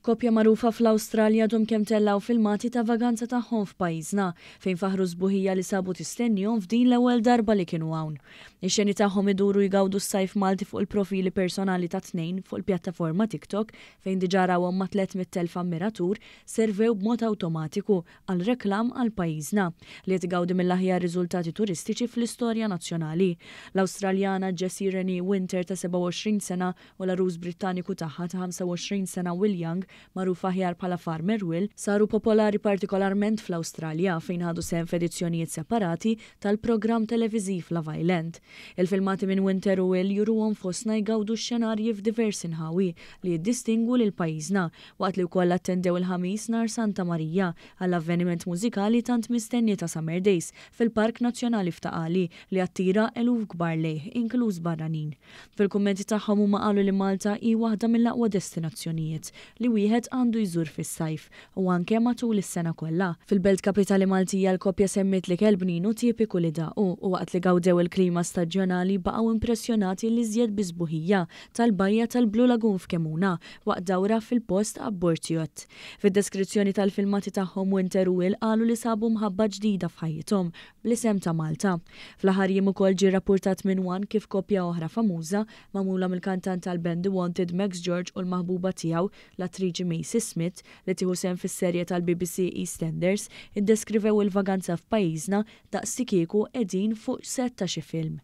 Koppja magħrufa fl-Awstralja għadhom kemm tellgħu filmati ta' vaganza tagħhom f'pajjiżna, fejn faħħru s-sbuħija li sabu tistennihom f'din l-ewwel darba li kienu hawn. Ix-xeni tagħhom iduru jgawdu s-sajf Malti fuq il-profili personali tat-tnejn fuq il-pjattaforma TikTok, fejn diġà rawhom ma' 300,000 ammiratur, servew b'mod awtomatiku għal reklam għal pajjiżna, li qed igawdi mill-aħjar riżultati turistiċi fl-istorja nazzjonali. L-Awstraljana Jessie Renee Winter ta' 27 sena u l-għarus Brittaniku tagħha ta' 25 sena Will Young, magħruf aħjar bħala Farmer Will, saru popolari partikolarment fl-Awstralja fejn ħadu sehem f'edizzjonijiet separati tal-programm televiżiv Love Island. Il-filmati minn Winter u Will juruhom fostna jgawdu x-xenarji f'diversi nħawi li jiddistingwu lil pajjiżna, waqt li wkoll attendew il-Ħamis nhar Santa Marija għall-avveniment mużikali tant mistenni ta' Summer Days fil-Park Nazzjonali f'Ta' Qali li attira eluf kbar lejh, inkluż barranin. Fil-kummenti tagħhom huma qalu li Malta hi waħda mill-aqwa destinazzjonijiet li wieħed għandu jżur fis-sajf u anke matul is-sena kollha. Fil-belt kapitali Maltija l-koppja semmiet l-ikel bnin u tipiku li daqu u waqt li gawdew il-klima staġjonali baqgħu impressjonati l-iżjed bis-sbuħija tal-bajja tal-Blue Lagoon f'Kemuna waqt dawra fil-post abbord yacht. Fid-deskrizzjoni tal-filmati tagħhom Winter u Will qalu li sabu mħabba ġdida f'ħajjithom bl-isem ta' Malta. Fl-aħħar jiem ukoll ġie rrappurtat minn one kif koppja oħra famuża, magħmula mill-kantant tal-band The Wanted Max George u l-maħbuba tiegħu, l-attriċi Maisie Smith, li tieħu sehem fis-serje tal-BBC EastEnders, iddeskrivew il-vaganza f'pajjiżna daqslikieku qegħdin fuq sett ta' xi film.